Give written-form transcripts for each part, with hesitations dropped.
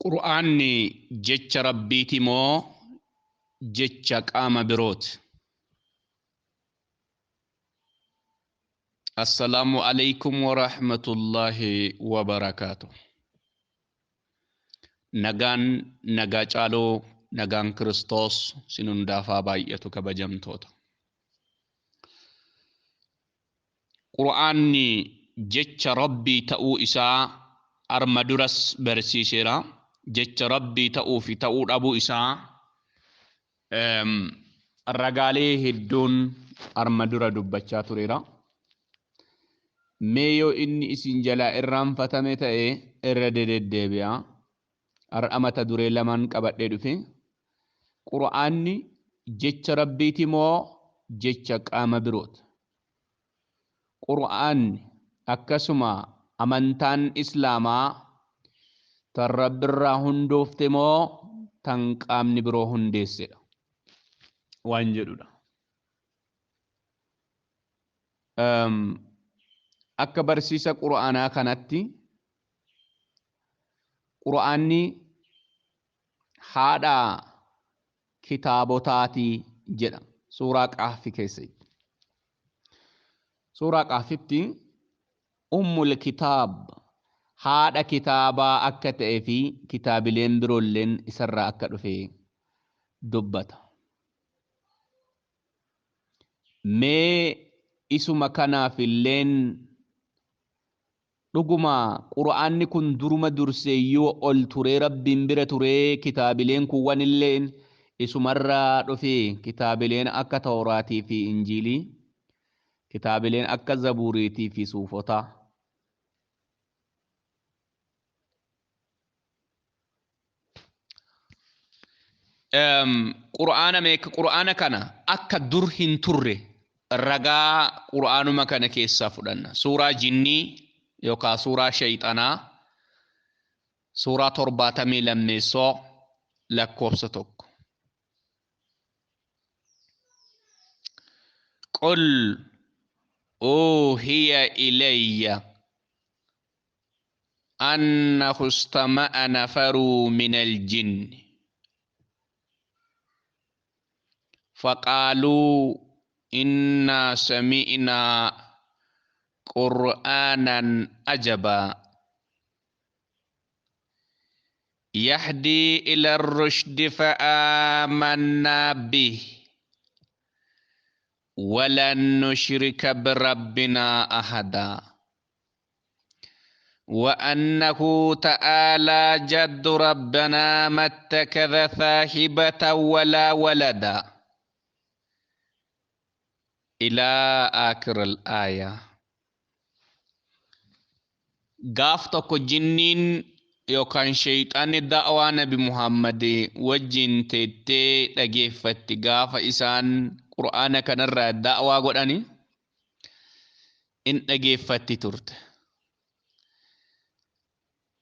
Qur'aanni jecha Rabbiiti moo jecha qaama birooti? Assalaamu alaykum wa rahmatullaahi wa barakaatuh. Nagaan nagaa caaloo nagaan Kiristoos sin hundaaf haa baay'atu kabajamtoota. Qur'aanni jecha Rabbii ta'uu isaa arma duras barsiiseera. Jecha Rabbii ta'uu fi ta'uu dhabuu isaa ragaalee hedduun arma dura dubbachaa tureera. Mee yoo inni isin jalaa irraanfatame ta'e irra deddeebi'a. Har'a mata duree lamaan qabadhee dhufe. Qur'aanni jecha Rabbiiti moo jecha qaama birooti? Qur'aanni akkasuma amantaan Islaamaa tan Rabbirraa hundoofte moo tan qaamni biroo hundeessedha waan jedhudha. Akka barsiisa Qur'aanaa kanatti Qur'aanni haadha kitaabotaati jedha suuraa Qaafii keessatti. Suuraa Qaafitti Ummul Kitaab haadha kitaabaa akka ta'ee fi kitaabileen biroolleen isarraa akka dhufe dubbata. Mee isuma kanaaf illeen dhuguma Qur'aanni kun duruma durseeyyuu ol turee Rabbiin bira turee kitaabileen kuuwwan illeen isumarraa dhufe, kitaabileen akka Tawraatii fi Injiilii, kitaabileen akka Zabuuriitii fi Suufotaa. Qur'aana meeqa Qur'aana kana akka dur hin turre ragaa Qur'aanuma kana keessaa fudhanna. Suuraa jinnii yookaan suuraa shayxanaa suuraa 72 lakkoofsa 1. Qul uuhiya ilayya annahu istama'a nafaruu minal jinni faqaaluu innaa sami'naa qur'aanan ajabaa yahdii ila rushdi fa'aamannaa bih walan nushrika birabbinaa ahadaa وأنه تعالى جد ربنا ما اتخذ صاحبة ولا ولدا إلى آخر الآية. Gaaf tokko jinniin yookaan sheeyxaanni da'waa Nabi Muhammad wajjin teettee dhageeffatti gaafa isaan Qur'aana kanarraa da'waa godhani in dhageeffatti turte.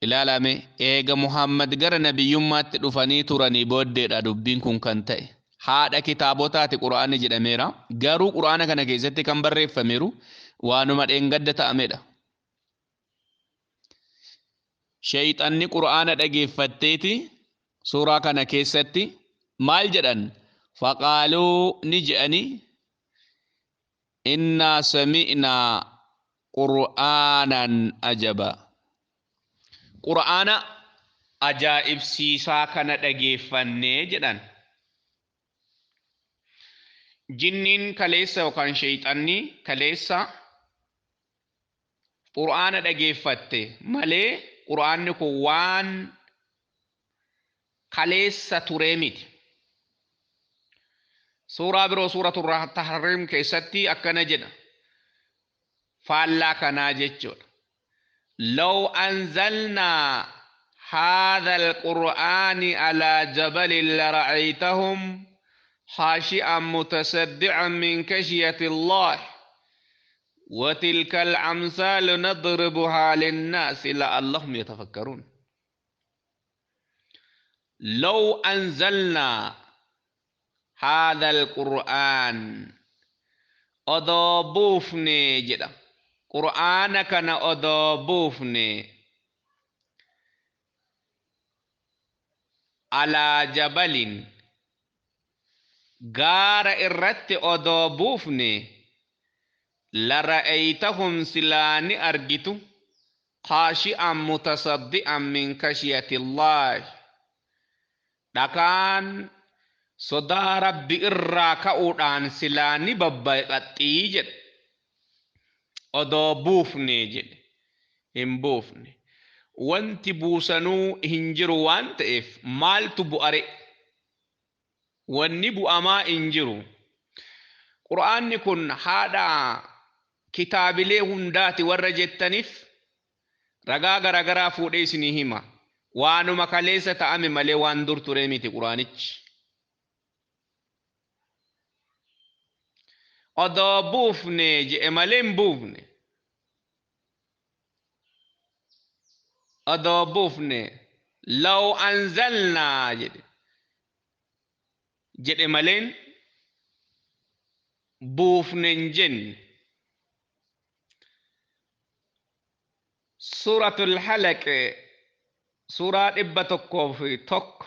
Ilaalame eega Muhammad gara nabiyyummaatti dhufanii turanii booddeedha dubbiin kun kan ta'e. Haadha kitaabotaati Qur'aanni jedhameera. Garuu Qur'aana kana keessatti kan barreeffameeru waanuma dheengadda ta'amedha. Sheeyxanni Qur'aana dhageeffatteeti suuraa kana keessatti maal jedhan? Faqaaluu ni jedhani innaa sami'naa Qur'aanan ajaba. Qur'aana ajaa'ibsiisaa kana dhageeffannee jedhan. Jinniin kaleessa yookaan sheeyxanni kaleessa Qur'aana dhageeffatte malee Qur'aanni kun waan kaleessa turee miti. Suuraa biroo suuratu Tahriim keessatti akkana jedha. Faallaa kanaa jechuudha. Law anzalnaa haadha alqur'aani alaa jabalin lara'aytahum خاشعا متصدعا من خشية الله وتلك الأمثال نضربها للناس لعلهم يتفكرون. لو أنزلنا هذا القرآن أضابوفني جدا قرآن كان أضابوفني Alaa jabalin gaara irratti odoo buufne lara'aytahum silaa ni argitu khaashi'an mutasaddi'an min khashyatillaahi dhakaan sodaa Rabbi irraa ka'uudhaan silaa ni babbaxxii jedhe. Odoo buufne jedhe hin buufne. Wanti buusanuu hin jiru waan ta'eef maaltu bu'are? Wanni bu'amaa hin jiru. Qur'aanni kun haadha kitaabilee hundaati warra jettaniif ragaa garaagaraa fuudhee isinii hima. Waanuma kaleessa ta'ame malee waan dur ture miti Qur'aanichi. Odoo buufne je'e malee hin buufne. Odoo buufne law anzalnaa jedhe jedhe maleen buufne hin jenne. Suuratul Halaq suuraa 101,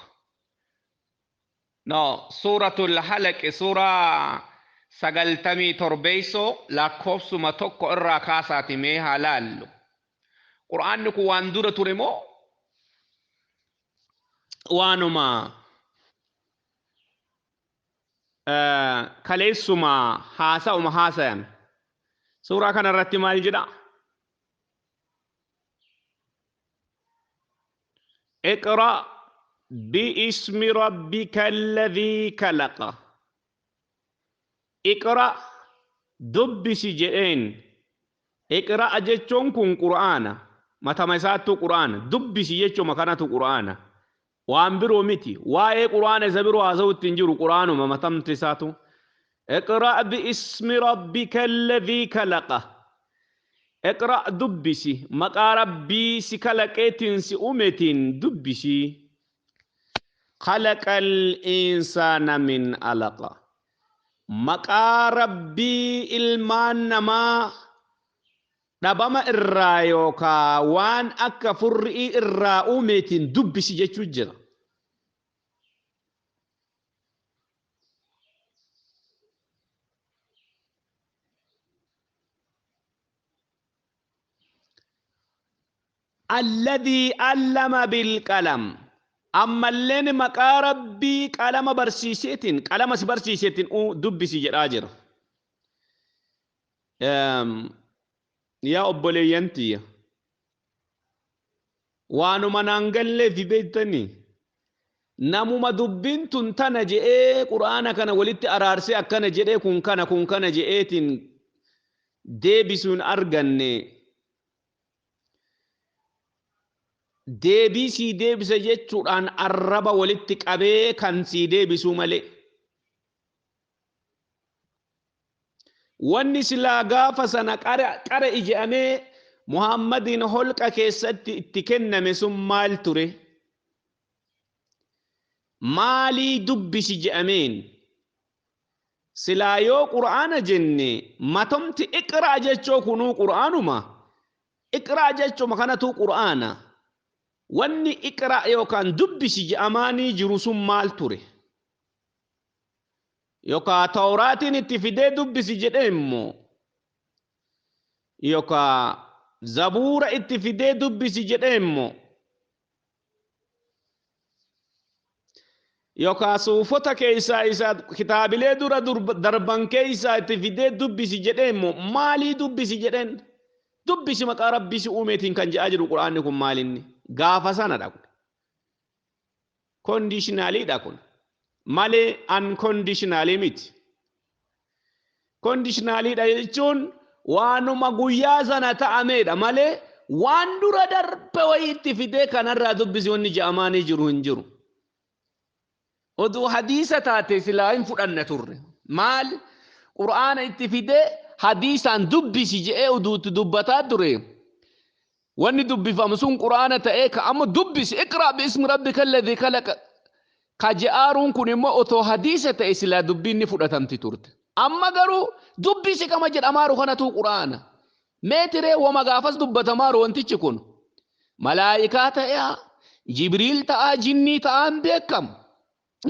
no, Suuratul Halaq suuraa 97 lakkoofsuma 1 irraa kaasaati mee haa laallu. Qur'aanni kun waan dura ture moo waanuma kaleessuma haasa'uma haasayan? Suuraa kana irratti maal jedha? اقرأ باسم ربك الذي خلق. اقرأ dubbisi jedheen. Iqra'a jechuun kun Qur'aana. Matama isaattuu Qur'aana. Dubbisi jechuuma kanatu Qur'aana. Waan biroo miti. Waa'ee Qur'aana isa biroo haasa'utti hin jiru, Qur'aanuma matamti isaatu. Iqra' bi'ismi rabbika alladhii khalaqa. Iqra' dubbisi. Maqaa Rabbii si kalaqeetiin si uumetiin dubbisi. Khalaqal insaana min alaqa. Maqaa Rabbii ilmaan namaa dhabama irraa yookaa waan akka furrii irraa uumeetiin dubbisi jechuu jira. Alladhii allama bilqalam. Ammalleen maqaa Rabbii qalama barsiiseetiin, qalama si barsiiseetiin dubbisi jedhaa jira. Yaa obboleeyyan tiyya, waanuma naan galleefi beektanii namuma dubbiin tun tana je'ee Qur'aana kana walitti araarsee akkana jedhee kun kana kun kana je'eetiin deebisuun arganne. Deebii sii deebisa jechuudhaan arraba walitti qabee kan sii deebisuu malee. Wanni silaa gaafa sana qara ija'amee Muhammadiin holqa keessatti itti kenname sun maal ture? Maalii dubbisi je'ameen? Silaa yoo Qur'aana jenne matomti iqraa jechoo kunuu Qur'aanuma. Iqraa jechuma kanatu Qur'aana. Wanni iqraa yookaan dubbisi je'amaanii jiru sun maal ture? Yookaan Tawraatiin itti fidee dubbisi jedhee immoo, yookaan Zabuura itti fidee dubbisi jedhee immoo, yookaan suufota keessaa isa kitaabilee dura darban keessaa itti fidee dubbisi jedhee immoo, maalii dubbisi jedheen? Dubbisi maqaa Rabbii si uumeetiin kan jedhaa jiru Qur'aanni kun maalinni? Gaafa sanadha kun. Kondiishinaaliidha kun. Malee unconditionally miti. Kondiishinaaliidha jechuun waanuma guyyaa sana ta'ameedha malee waan dura darbe wayiitti fidee kanarraa dubbisi wanni je'amaanii jiru hin jiru. Oduu hadiisa taate silaa hin fudhanna turre. Maal Qur'aana itti fidee hadiisaan dubbisi je'ee oduutti dubbataa ture. Wanni dubbifamu sun Qur'aana ta'ee ka amma dubbisi iqraa bi'ismi rabbika alladhii khalaqa ka je'aaruun kun immoo otoo hadiisa ta'e silaa dubbiin ni fudhatamti turte. Amma garuu dubbisi kama jedhamaaru kanatu Qur'aana. Meetiree wama gaafas dubbatamaaru wantichi kun. Malaayikaa ta'ee, Jibriil ta'aa jinnii ta'aan beekamu.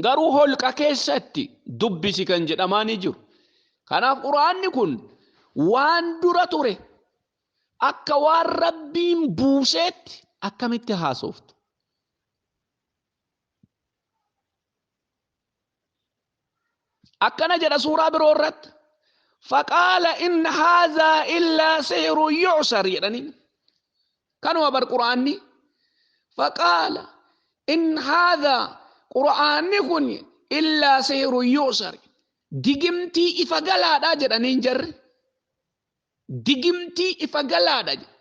Garuu holqa keessatti dubbisi kan jedhamaa ni jiru. Kanaaf quraanni kun waan dura ture akka waan Rabbiin buuseetti akkamitti haasoftu? Akkana jedha suuraa biroo irratti. Faqaala in haazaa illaa sihrun yu'sar jedhanii. Kanuma bar quraanni. Faqaala in haazaa quraanni kun illaa sihrun yu'sar. Digimtii ifa galaadha jedhaniin jarri. Digimtii ifa galaadha jedha.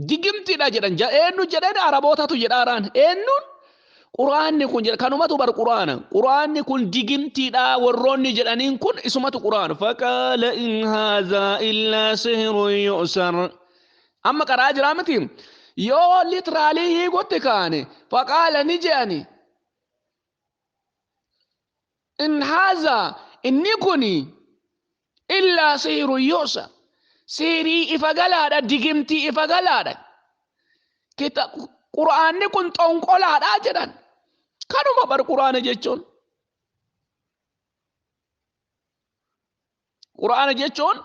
Digimtiidha jedhan. Eenyu jedhan? Arabootatu jedhaaraan. Eenyuun? Quraanni kun jedha. Kanumatu bar quraana. Quraanni kun digimtiidha warroonni jedhaniin kun isumatu quraana. Faqaala in haazaa illaa sihrun yu'sar. Amma qaraa jiraa miti. Yoo literaalii hiikutti kaane faqaala ni jedhani. In haazaa inni kuni illaa sihrun yu'sar. Siirii ifa galaadha, digimtii ifa galaadha. Quraanni kun xonqolaadha jedhan. Kanuma bar quraana jechuun. Quraana jechuun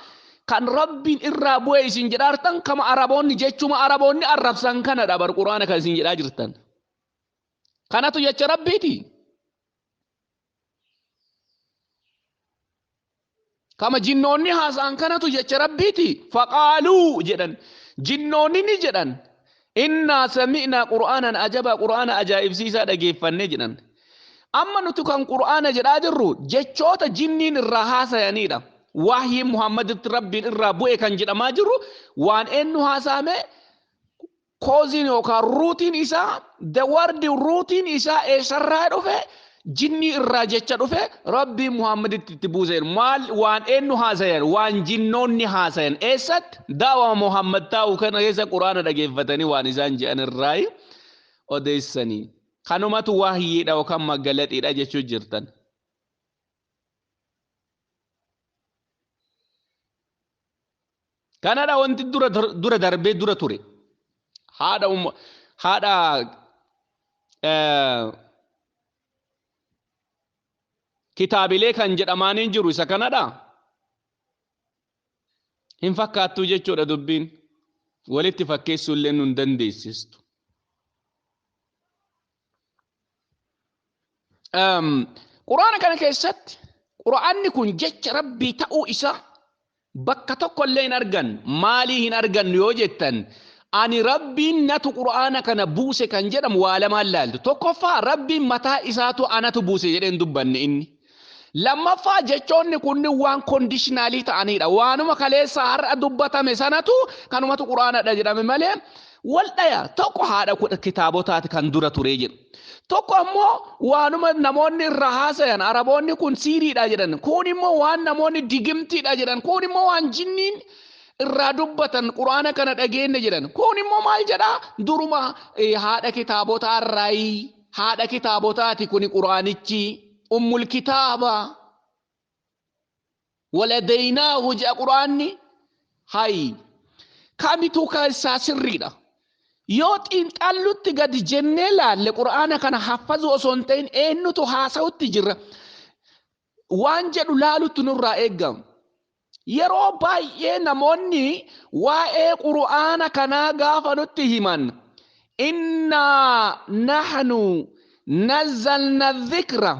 kan Rabbiin irraa bu'e isin jedhaartan kama Araboonni jechuma Araboonni arrabsan kanadha bar quraana kan isin jedhaa jirtan. Kanatu jecha Rabbiiti. Kama jinnoonni haasa'an kanatu jecha Rabbiiti. Faqaaluu jedhan. Jinnoonni ni jedhan. Innaa sami'naa qur'aanan ajabaa, qur'aana ajaa'ibsiisaa dhageeffanne jedhan. Amma nuti kan qur'aana jedhaa jirru jechoota jinniin irraa haasayanidha. Wahyiin Muhammaditti Rabbiin irraa bu'e kan jedhamaa jiru waan eenyu haasa'ame kooziin yookaan ruutiin isaa, the word ruutiin isaa eessarraa dhufe? Jinnii irraa jecha dhufe Rabbiin Muhammaditti itti buuse. Maal waan eenyu haasayan? Waan jinnoonni haasayan. Eessatti? Daawaa Muhammad taa'u kana keessa quraana dhageeffatanii waan isaan jedhan irraa odeessanii. Kanumatu wahyiidha yookaan maggalaxiidha jechuu jirtan. Kanadha wanti dura darbee dura ture. Haadha kitaabilee kan jedhamaaniin jiru isa kanadha. Hin fakkaattuu jechuudha dubbiin. Walitti fakkeessuu illee nun dandeessistu. Quraana kana keessatti quraanni kun jecha Rabbii ta'uu isaa bakka tokko illee hin argan. Maalii hin argannu yoo jettan, ani Rabbiin natu quraana kana buuse kan jedhamu waa lamaan laaltu. Tokkoffaa, Rabbiin mataa isaatu anatu buuse jedhee hin dubbanne inni. Lammaffaa, jechoonni kunniin waan conditionalii ta'anidha. Waanuma kaleessa har'a dubbatame sanatu kanumatu quraanadha jedhame malee wal dhaya. Tokko haadha kitaabotaati kan dura ture jedhu. Tokko ammoo waanuma namoonni irraa haasayan, Araboonni kun siiriidha jedhan. Kun immoo waan namoonni digimtiidha jedhan. Kun immoo waan jinniin irraa dubbatan quraana kana dhageenye jedhan. Kun immoo maal jedhaa? Duruma haadha kitaabotaa irraayi. Haadha kitaabotaati kuni quraanichi. Ummul kitaaba. Waladaynaahu jedha quraanni. Hayi. Kamitu keessaa sirriidha? Yoo xiinxallutti gadi jennee laalle, quraana kana haffazuu osoo hin ta'in eenyutu haasa'utti jirra waan jedhu laalutti nurraa eeggama. Yeroo baay'ee namoonni waa'ee quraana kanaa gaafa nutti himan, innaa nahnu nazzalna dhikra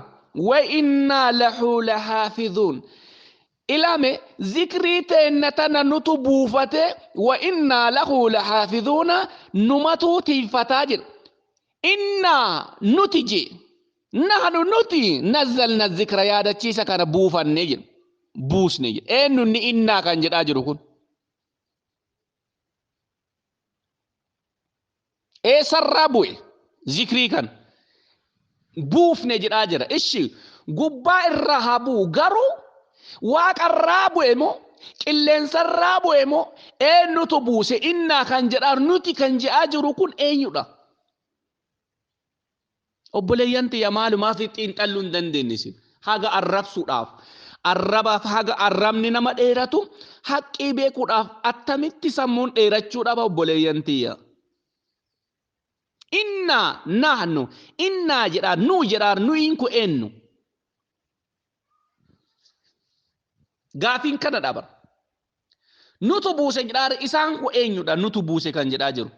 wa innaa lahu lahaafidhuun. Ilame zikrii teenna tana nutu buufate, wa innaa lahu lahaafidhuuna, numatuu tiifataa jedha. Innaa nuti je, nahnu nuti, nazzalna dhikra yaadachiisa kana buufanne jedha. Buusne jedha. Eenyu inni innaa kan jedhaa jiru kun? Eessarraa bu'e zikrii kana? Buufne jedhaa jira. Ishi gubbaa irraa haa bu'u, garuu waaqarraa bu'e moo qilleensarraa bu'e moo eenyutu buuse? Innaa kan jedhaa, nuti kan jedhaa jiru kun eenyudha? Obboleeyyan tiyya, maalumaaf xiinxalluu hin dandeenye isin? Haga arrabsuudhaaf. Arrabaaf haga arrabni nama dheeratu haqqii beekuudhaaf attamitti sammuun dheerachuu dhaba obboleeyyan tiyya. Innaa nahnu innaa jedhaa nuu jedhaa nuyiin ku eenyu. Gaafiin kana dhaba. Nutu buuse jedhaa isaan ku eenyudha nutu buuse kan jedhaa jiru.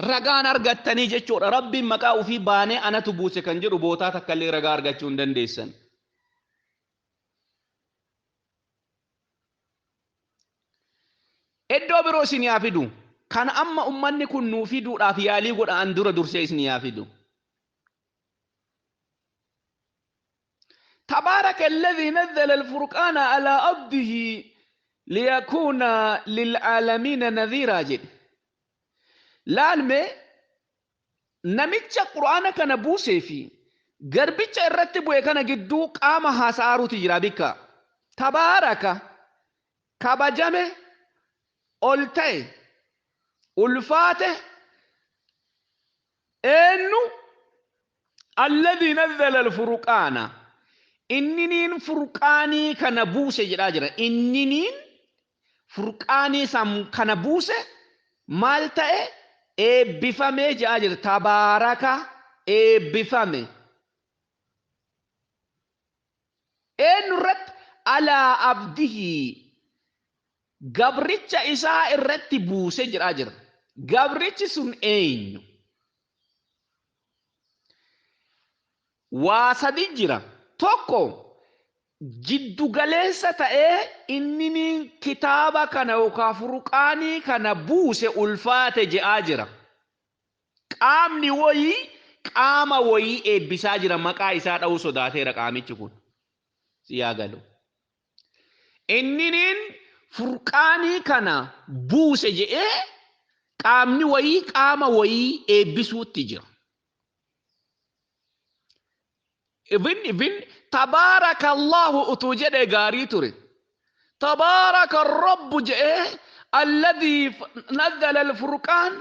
Ragaan argattanii jechuudha. Rabbiin maqaa ofii baanee anatu buuse kan jedhu bootaa takka illee ragaa argachuu hin dandeessan. Iddoo biroo isin yaa fidu. Kan amma ummanni kun nuu fiduudhaaf yaalii godhaan dura dursee isin yaa fidu. تبارك الذي نزل الفرقان على عبده ليكون للعالمين نذيرا جد. Laalme namicha quraana kana buusee fi garbicha irratti bu'e kana gidduu qaama haasa'aaruutu jira bikka. Tabaaraka kabajame ol ta'e ulfaate eenyu alladhii nazzala alfurqaana inniniin furqaanii kana buuse jedhaa jira. Inniniin furqaanii kana buuse maal ta'e eebbifamee jedhaa jira. Tabaaraka eebbifame. Eenyu irratti alaa abdihi gabricha isaa irratti buuse jedhaa jira. Gabrichi sun eenyu? Waa sadi jira. Tokko jiddugaleessa ta'ee inni kitaaba kana yookaan furqaanii kana buuse ulfaate je'aa jira. Qaamni wayii qaama wayii eebbisaa jira maqaa isaa dha'uu sodaateera qaamichi kun. Si yaa galu. Inniniin furqaanii kana buuse je'ee qaamni wayii qaama wayii eebbisuutti jira. Ibn tabaarakallahu utuu jedhee gaarii ture. Tabaaraka rabbu jedhee alladhii nazzala alfurqaan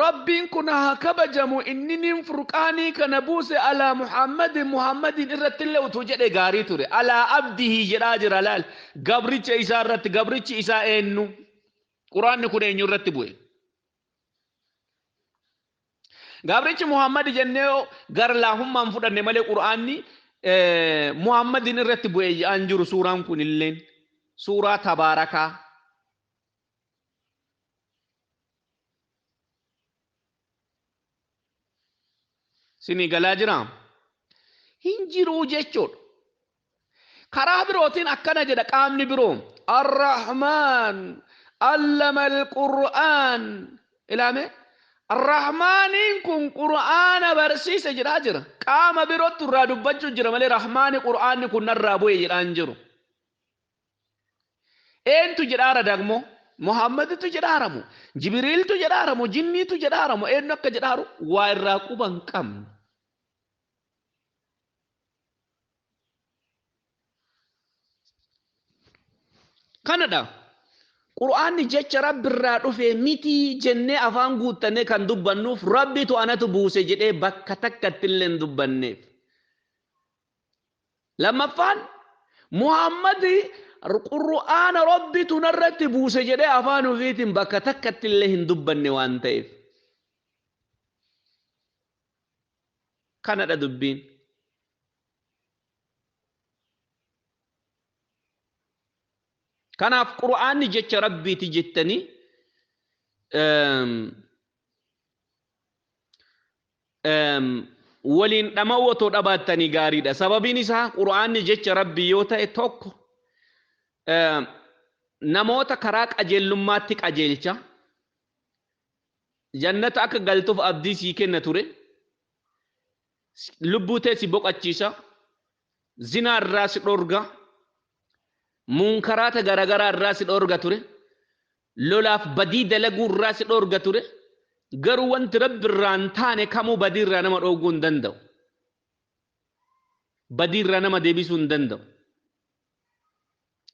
rabbiin kun haa kabajamu inniniin furqaanii kana buuse alaa muhammadin muhammadin irratti illee utuu jedhee gaarii ture. Alaa abdihi jedhaa jira laal gabricha isaa irratti gabrichi isaa eenyu? Quraanni kun eenyu irratti bu'e? Gabrichi Muhammad jennee gara laafummaan fudhanne malee quraanni Muhammadin irratti bu'e jedhaan jiru suuraan kun illeen suuraa tabaarakaa. Sinii galaa jiraa? Hin jiruu jechuudha. Karaa birootiin akkana jedha qaamni biroo. Arrahmaan allama alqur'aan. Ilaame? Arrahmaaniin kun qur'aana barsiise jedhaa jira. Qaama birootti irraa dubbachuu jira malee rahmaani qur'aanni kun narraa bu'e jedhaan jiru. Eentu jedhaara dagmoo? Muhammaditu jedhaaramu, Jibriiltu jedhaaramu, jinniitu jedhaaramu, eenyu akka jedhaaru waa irraa quba hin qabnu. Kanadha. Qur'aanni jecha Rabbi irraa dhufe miti jennee afaan guuttannee kan dubbannuuf Rabbitu anatu buuse jedhee bakka takkatti illee hin dubbanneef. Lammaffaan Muhammad Qur'aana Rabbitu narratti buuse jedhee afaan ofiitiin bakka takkatti illee hin dubbanne waan ta'eef. Kanadha dubbiin. Kanaaf Qur'aanni jecha Rabbiiti jettanii waliin dhama'uu otoo dhabaattanii gaariidha. Sababiin isaa Qur'aanni jecha Rabbii yoo ta'e tokko namoota karaa qajeelummaatti qajeelcha. Jannata akka galtuuf abdii sii kenna ture. Lubbuu tee si boqachiisa. Zinaa irraa si dhorga. Munkaraata garaagaraa irraa si dhorga ture. Lolaaf badii dalaguu irraa si dhorga ture. Garuu wanti Rabbi irraa hin taane kamuu badii irraa nama dhooguu hin danda'u. Badii irraa nama deebisuu hin danda'u.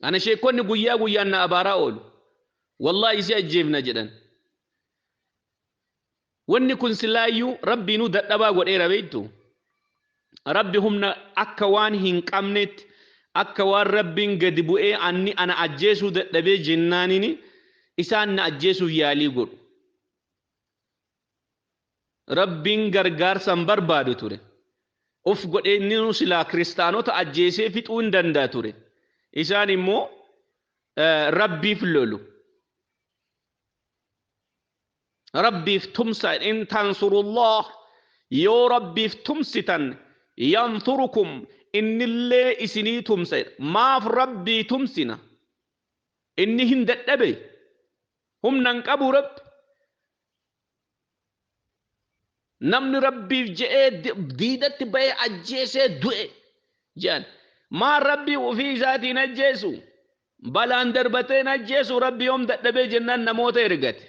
Ana sheekonni guyyaa guyyaan na abaaraa oolu. Wallaahi si ajjeefna jedhan. Wanni kun silaayyuu Rabbiinuu dadhabaa godheera beektu. Rabbi humna akka waan hin qabnetti, akka waan Rabbiin gadi bu'ee anni ana ajjeesuu dadhabee jennaanini isaan na ajjeesuuf yaalii godhu. Rabbiin gargaarsa hin barbaadu ture. Uf godhee inni silaa kiristaanota ajjeesee fixuu hin danda'a ture. Isaan immoo Rabbiif lolu. Rabbiif tumsa, in tansurullah, yoo Rabbiif tumsitan, yansurukum, innillee isinii tumsa. Maaf Rabbii tumsina? Inni hin dadhabe, humna hin qabu Rabbi. Namni Rabbiif je'ee diidatti ba'ee ajjeesee du'e jedhan. Maal Rabbii ofii isaatiin ajjeesu? Balaan darbateen ajjeesu? Rabbi yoom dadhabee jennaan namoota ergate.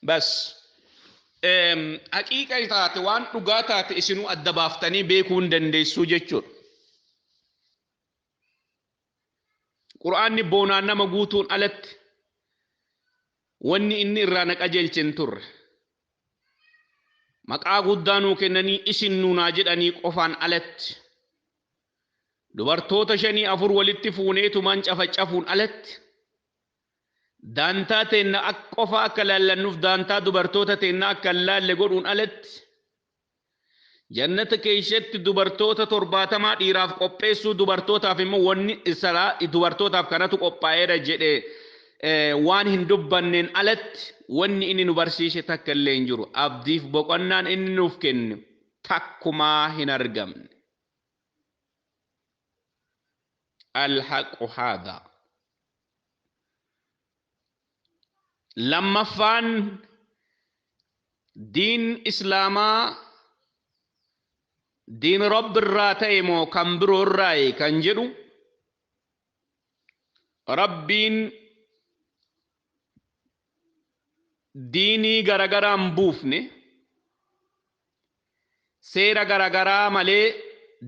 Bas, haqiiqa taate, waan dhugaa taate isinuu adda baaftanii beekuu hin dandeessuu jechuudha. Qur'aanni boonaan nama guutuun alatti wanni inni irraa na qajeelche hin turre. Maqaa guddaa nuu kennanii isin nuunaa jedhanii qofaan alatti, dubartoota shanii afur walitti fuuneetumaan cafacafuun alatti, daantaa teenna qofa akka laallannuuf daantaa dubartoota teennaa akka hin laalle godhuun alatti, jannata keessatti dubartoota 70 dhiiraaf qopheessuu, dubartootaaf immoo wanni dubartootaaf kanatu qophaa'eera jedhe waan hin dubbanneen alatti wanni inni nu barsiise takka illee hin jiru. Abdiif boqonnaan inni nuuf kenne takkumaa hin argamne. Alhaqu haadha. Lammaffaan, diin Islaamaa diin Rabbi irraa ta'e moo kan biroo irraayi kan jedhu, Rabbiin diinii garagaraan buufne, seera garagaraa malee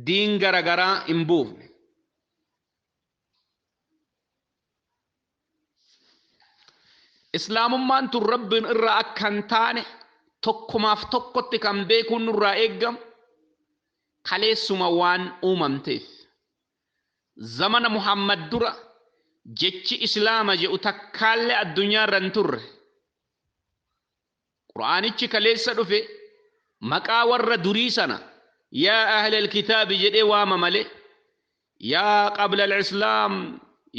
diin garagaraa hin buufne. Islaamummaan tun Rabbiin irraa akka hin taane tokkumaaf tokkotti kan beekuun nurraa eeggamu kaleessuma waan uumamteef. Zamana Muhammad dura jechi Islaama jedhu takkaallee addunyaa irra hin turre. Qur'aanichi kaleessa dhufe maqaa warra durii sana yaa ahlal kitaabi jedhee waama malee yaa qabla al-islaam,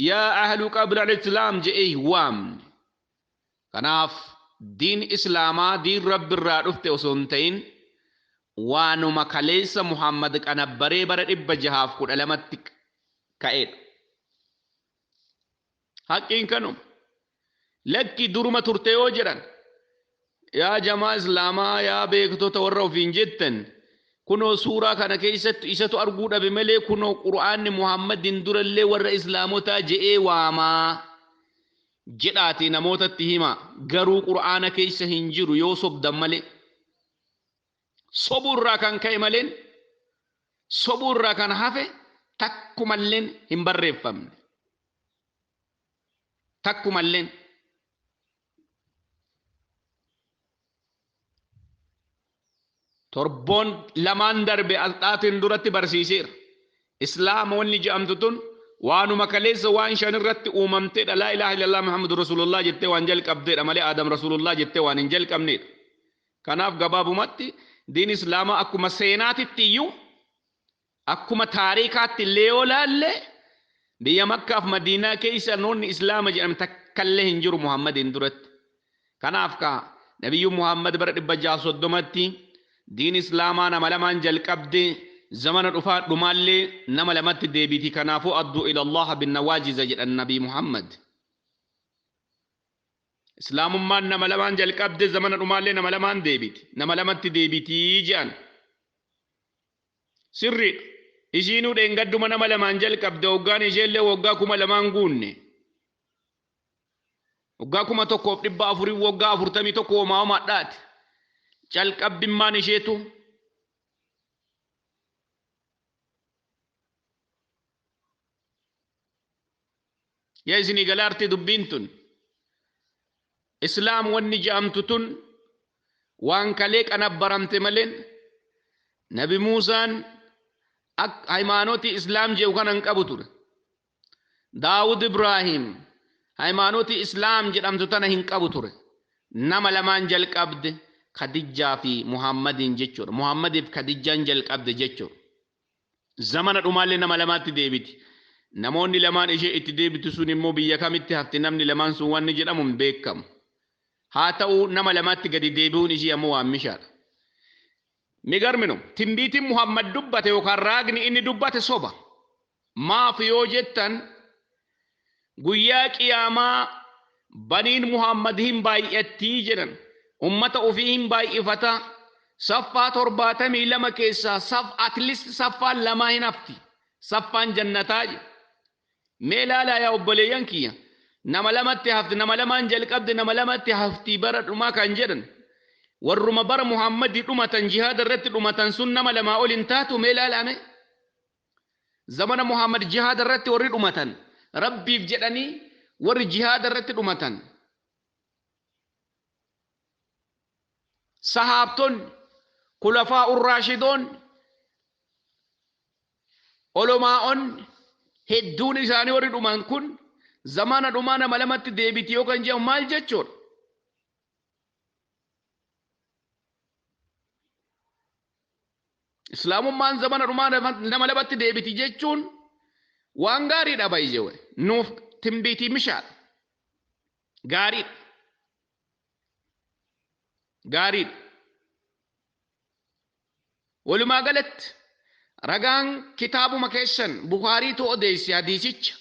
yaa ahlu qabla al-islaam jedhee hin waamne. Kanaaf diin Islaamaa diin Rabbi irraa dhufte osoo hin ta'in waanuma kaleessa Muhammad qanabbaree bara 612tti ka'edha. Haqqiin kanuma. Lakki, duruma turte yoo jedhan, yaa jamaa Islaamaa, yaa beektota warra ofiin jettan, kunoo suuraa kana keessatti isatu arguu dhabe malee kunoo Qur'aanni Muhammadin durallee warra Islaamotaa je'ee waamaa jedhaatii namootatti himaa. Garuu Qur'aana keessa hin jiru yoo sobdan malee. Sobuu irraa kan ka'e maleen, sobuu irraa kan hafe takkumalleen hin barreeffamne. Takkumalleen. Torboon lamaan darbe asxaatiin duratti barsiiseera. Islaama wanni jedhamtu tun waanuma kaleessa waan shan irratti uumamteedha. Laa ilaaha illallah Muhammadu Rasulullah jettee waan jalqabdeedha malee Aadam Rasulullah jettee waan hin jalqabneedha. Kanaaf gabaabumatti diin Islaamaa akkuma seenaatitti iyyuu, akkuma taariikaatti illee yoo laalle, biyya Makkaaf Madiinaa keessa noonni Islaama jedhame takkallee hin jiru Muhammadiin duratti. Kanaaf kaa Nabiyyuu Muhammad bara 630tti diin Islaamaa nama lamaan jalqabde, zamana dhufaa dhumaallee nama lamatti deebiti. Kanaafuu adduu ilallaha binnawaajiza jedhan Nabii Muhammad. Islaamummaan nama lamaan jalqabde, zamana dhumaallee nama lamaan deebiti. Nama lamatti deebiti jedhan. Sirriidha. Ishiinuu dheengadduma nama lamaan jalqabde, waggaan isheellee waggaa 2000 guunne. Waggaa 1400 waggaa 41 homaa homaadhaati. Calqabbimmaan isheetu yaa isinii galaarti dubbiin tun. Islaam wanni je'amtu tun waan kalee qanabbaramte maleen Nabi Muusaan hayimaanotii Islaam je'u kana hin qabu ture. Daawud Ibraahim hayimaanotii Islaam jedhamtu tana hin qabu ture. Nama lamaan jalqabde, Khadijjaa fi Muhammadiin jechuudha. Muhammadiif Khadijjaan jalqabde jechuudha. Zamana dhumaallee nama lamaatti deebiti. Namoonni lamaan ishee itti deebitu sun immoo biyya kamitti hafti namni lamaan sun wanni jedhamu hin beekamu. Haa ta'u, nama lamaatti gadi deebi'uun ishii ammoo waan mishaadha. Migarmino timbiitiin Muhammad dubbate yookaan raagni inni dubbate soba. Maaf yoo jettan, guyyaa qiyaamaa baniin Muhammad hin baay'attii jedhan. Ummata ofii hin baay'ifata. Saffaa 72 keessaa saf at least saffaan lamaa hin hafti. Saffaan jannataa jedhe. Mee ilaalaa yaa obboleeyyan kiyya. Nama lamatti hafti, nama lamaan jalqabde, nama lamatti hafti bara dhumaa kan jedhan. Warruma bara Muhammadii dhumatan, jihaada irratti dhumatan sun nama lamaa ol hin taatu, mee ilaalaa mee. Zamana Muhammad jihaada irratti warri dhumatan, Rabbiif jedhanii warri jihaada irratti dhumatan. Sahaabtonni, kulafaa urraashidoonni, olomaa'onni hedduun isaanii warri dhuman kun zamana dhumaa nama lamatti deebiti yoo kan jedhamu maal jechuudha? Islaamummaan zamana dhumaa nama lamatti deebiti jechuun waan gaariidha, baay'ee nuuf timbiitii mishaadha. Gaariidha. Gaariidha. Walumaa galatti ragaan kitaabuma keessan Bukaariitu odeesse hadiisicha.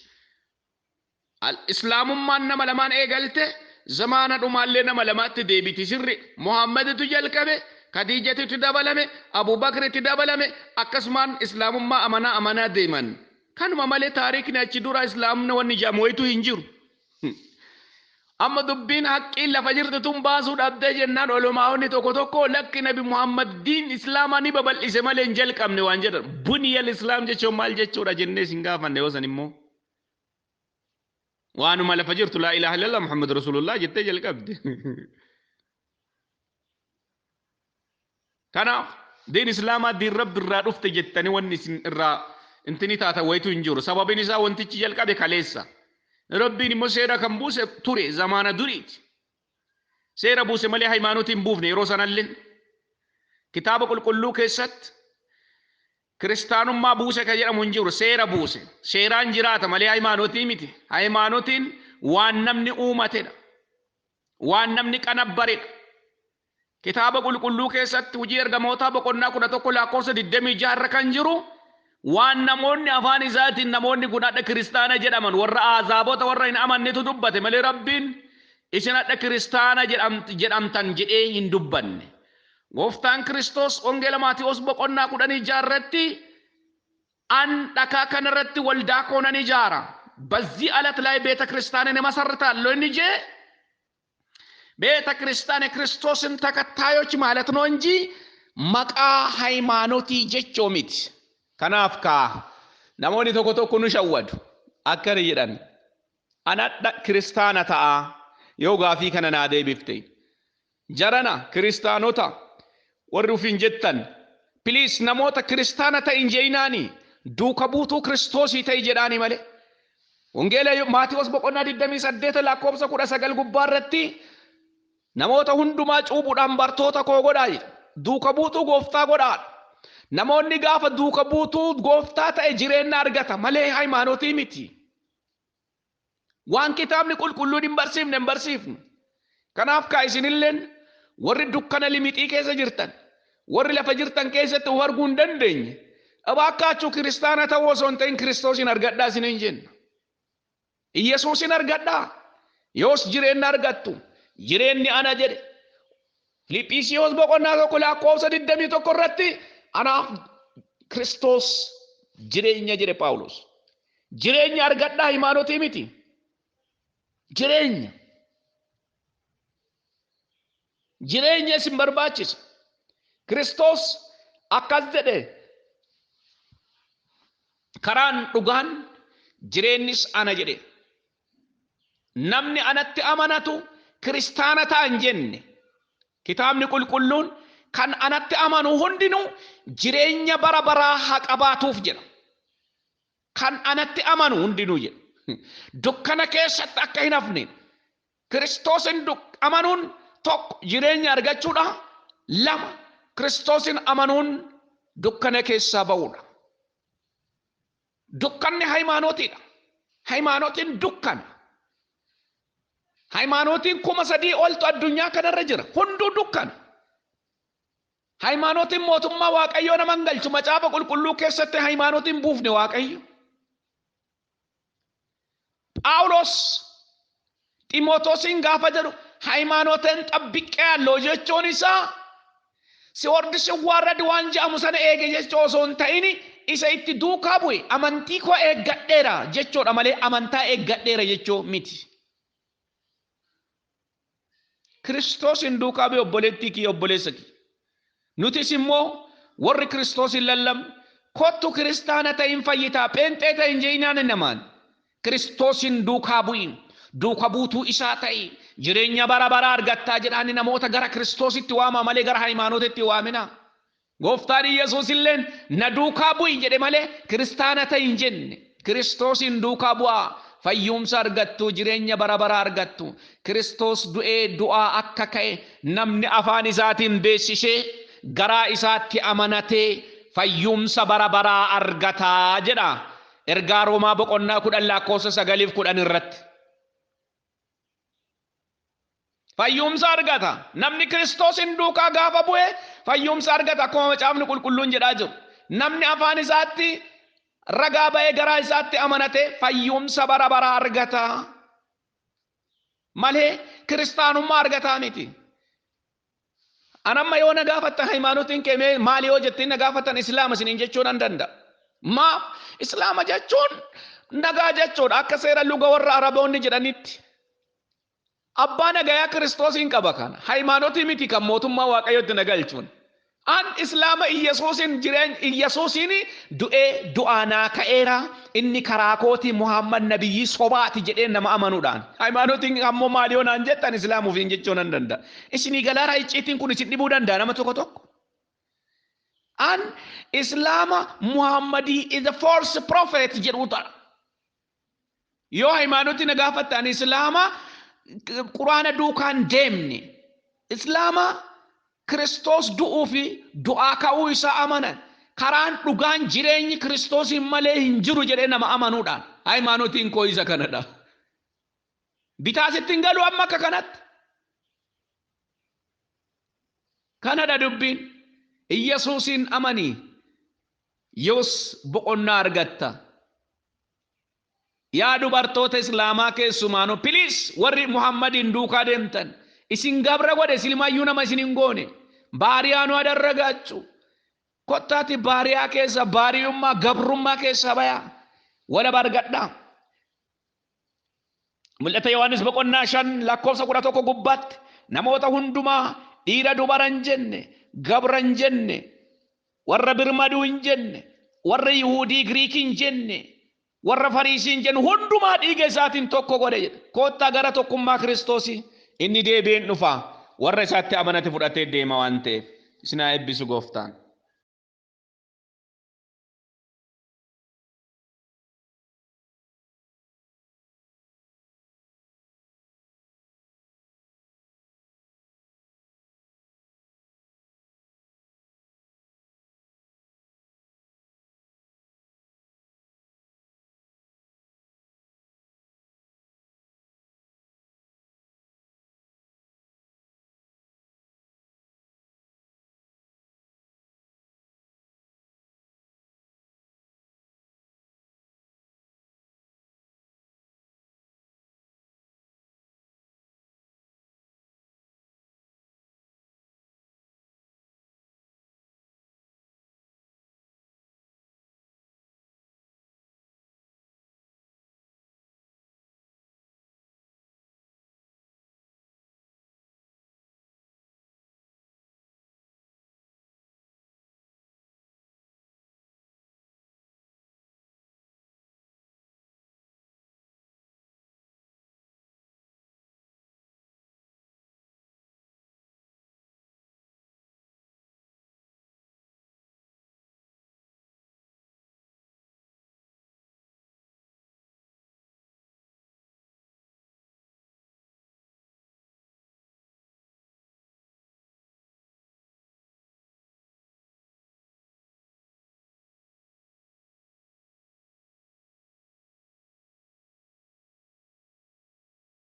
Islaamummaan nama lamaan eegalte, zamaana dhumaallee nama lamaatti deebiti sirri. Muhammaditu jalqabe, Khadiijatitu dabalame, Abubakritti dabalame, akkasumaan islaamummaa amanaa amanaa deeman. Kanuma malee taariikni achi dura islaamni wanni jedhamu wayitu hin jiru. Amma dubbiin haqqiin lafa jirtu tun baasuu dhabdee jennaan, olomaa'onni tokko tokko lakki, Nabi Muhammad diin islaamaa ni babal'ise malee hin jalqabne waan jedhan. Buniyal islaam jechuun maal jechuudha jennee isin gaafanne yoo san immoo. Waanuma lafa jirtu laa ilaaha illallah Muhammad Rasulullah jettee jalqabde. Kanaaf diin islaamaa diin Rabbi irraa dhufte jettanii wanni isin irraa intini taatan wayitu hin jiru. Sababiin isaa wantichi jalqabe kaleessa. Rabbiin immoo seera kan buuse ture zamaana duriiti. Seera buuse malee hayimaanotii hin buufne yeroo sanallee. Kitaaba qulqulluu keessatti kiristaanummaa buuse kan jedhamu hin jiru. Seera buuse. Seeraan jiraata malee hayimaanotii miti. Hayimaanotiin waan namni uumatedha. Waan namni qanabbaredha. Kitaaba qulqulluu keessatti Hojii Ergamootaa boqonnaa 11 lakkoofsa 26 irra kan jiru, waan namoonni afaan isaatiin namoonni kun hadha kiristaana jedhaman warra aazaabota, warra hin amannetu dubbate malee Rabbiin isin hadha kiristaana jedhamtan jedhee hin dubbanne. Gooftaan Kiristoos Wangeela Maatiyoos boqonnaa 16 irratti, an dhakaa kanarratti waldaa koo nan ijaara. በዚህ አለት ላይ ቤተ ክርስቲያንን እመሰርታለሁ inni jee ቤተ ክርስቲያን የክርስቶስን ተከታዮች ማለት ነው እንጂ maqaa hayimaanotii jechuu miti. Kanaaf kaa namoonni tokko tokko nu shawwadu. Akkana jedhan: anadha kiristaana ta'a yoo gaafii kana naa deebifte. Jarana kiristaanota warri ufiin jettan, please, namoota kiristaana ta'in jeeyinaani, duuka buutuu Kiristoosii ta'i jedhaani malee. Wangeela Maatiyoos boqonnaa 28 lakkoofsa 19 gubbaa irratti namoota hundumaa cuuphuudhaan bartoota koo godhaa jedha. Duuka buutuu gooftaa godhaa. Namoonni gaafa duuka buutuu gooftaa ta'e jireenya argata malee hayimaanotii miti. Waan kitaabni qulqulluun hin barsiifne hin barsiifnu. Kanaaf kaa isinilleen warri dukkana limixii keessa jirtan, warri lafa jirtan keessatti of arguu hin dandeenye, abaakkaachuu kiristaana ta'uu osoo hin ta'in Kiristoosin argadhaa isiniin jenna. Iyyasuusin argadhaa. Yoos jireenya argattu. Jireenyi ana jedhe. Filiphisiyoos boqonnaa 1 lakkoofsa 21 irratti anaaf Kiristoos jireenya jedhe Phaawulos. Jireenya argadhaa, hayimaanotii miti. Jireenya. Jireenya isin barbaachisa. Kiristoos akkas jedhe: karaan, dhugaan, jireenyis ana jedhe. Namni anatti amanatu Kiristaana ta'an jenne. Kitaabni qulqulluun kan anatti amanu hundinuu jireenya bara baraa haa qabaatuuf jedha. Kan anatti amanu hundinuu jedha. Dukkana keessatti akka hin hafne Kiristoosin amanuun tokko jireenya argachuudha. Lama, Kiristoosin amanuun dukkana keessaa ba'uudha. Dukkanni hayimaanootiidha. Hayimaanootiin dukkana. Hayimaanootiin 3000 oltu addunyaa kanarra jira. Hunduu dukkana. Hayimaanootiin mootummaa Waaqayyoo nama hin galchu. Macaafa qulqulluu keessatti hayimaanootiin buufne Waaqayyo. Phaawulos Ximootoosiin gaafa jedhu hayimaanooteen xabbiqqee jechuun isaa siwardi siwwaarradi waan jedhamu sana eege jechuu osoo hin ta'in isa itti duukaa bu'e amantii koo eeggadheera jechuudha malee amantaa eeggadheera jechuu miti. Kiristoosin duukaa bu'e obboleettii kiyya, obboleessa kiyya. Nutis immoo warri Kiristoosin lallabnu kottu kiristaana ta'in fayyitaa, pheenxee ta'in jeenyaan namaan. Kiristoosin duukaa bu'i, duuka buutuu isaa ta'i, jireenya bara baraa argattaa jedhaani namoota gara Kiristoositti waamaa malee gara hayimaanootitti waaminaa. Gooftaan Iyyasuus illeen na duukaa bu'i jedhe malee kiristaana ta'i hin jenne. Kiristoosin duukaa bu'aa, fayyumsa argattu, jireenya bara baraa argattu. Kiristoos du'ee du'aa akka ka'e namni afaan isaatiin beeksisee garaa isaatti amanatee fayyumsa bara baraa argataa jedha. Ergaa Roomaa boqonnaa 10 lakkoofsa 9 fi 10 irratti. Fayyumsa argata. Namni Kiristoosin duukaa gaafa bu'e fayyumsa argata akkuma macaafni qulqulluun jedhaa jiru. Namni afaan isaatti ragaa ba'ee garaa isaatti amanate fayyumsa bara baraa argata. Malee kiristaanummaa argataa miti. Anamma yoo na gaafattan hayimaanotiin kee mee maali yoo jettiin na gaafattan Islaama isiniin jechuu nan danda'a. Maaf? Islaama jechuun nagaa jechuudha akka seera luga warra Araboonni jedhanitti. Abbaa nagayaa Kiristoosiin qaba kana. Hayimaanotii miti kan mootummaa Waaqayyootti na galchuun. An Islaama Iyyasuusin jireenya Iyyasuusiin du'ee du'aa naa ka'eera, inni karaa kootii Muhammad nabiyyii sobaati jedhee nama amanuudhaan. Hayimaanotiin ammoo maali yoo naan jettan Islaamuufiin jechuu nan danda'a. Isinii galaaraa icciitiin kun isin dhibuu danda'a nama tokko tokko. An Islaama Muhammadii is the false prophet jedhuudha. Yoo hayimaanotii na gaafattan Islaama Quraana duukaan deemne, Islaama Kiristoos du'uu fi du'aa ka'uu isaa amanan, karaan dhugaan jireenyi Kiristoosiin malee hin jiru jedhee nama amanuudhaan. Hayimaanotiin koo isa kanadha. Bitaa sitti hin galu amma akka kanatti. Kanadha dubbiin. Iyyasuusiin amanii yoos boqonnaa argatta. Yaa dubartoota Islaamaa keessumaanuu, please, warri Muhammadiin duukaa deemtan, isin gabra godhe, silmayyuu nama isin hin goone. Baariyaa nu adarragaachu. Kottaati baariyaa keessa, baariyummaa gabrummaa keessaa bayaa. Walaba argadhaa. Mul'ata Yohaannis boqonnaa 5 lakkoofsa 11 gubbaatti namoota hundumaa dhiira dubara hin jenne, gabra hin jenne, warra birmaduu hin jenne, warra Yihuudii Giriikii hin jenne, warra Fariisii hin jenne hundumaa dhiiga isaatiin tokko godhe jedha. Koottaa gara tokkummaa Kiristoosii, inni deebi'een dhufa. Warra isaatti amanate fudhatee deema waan ta'eef. Isin haa eebbisu gooftaan.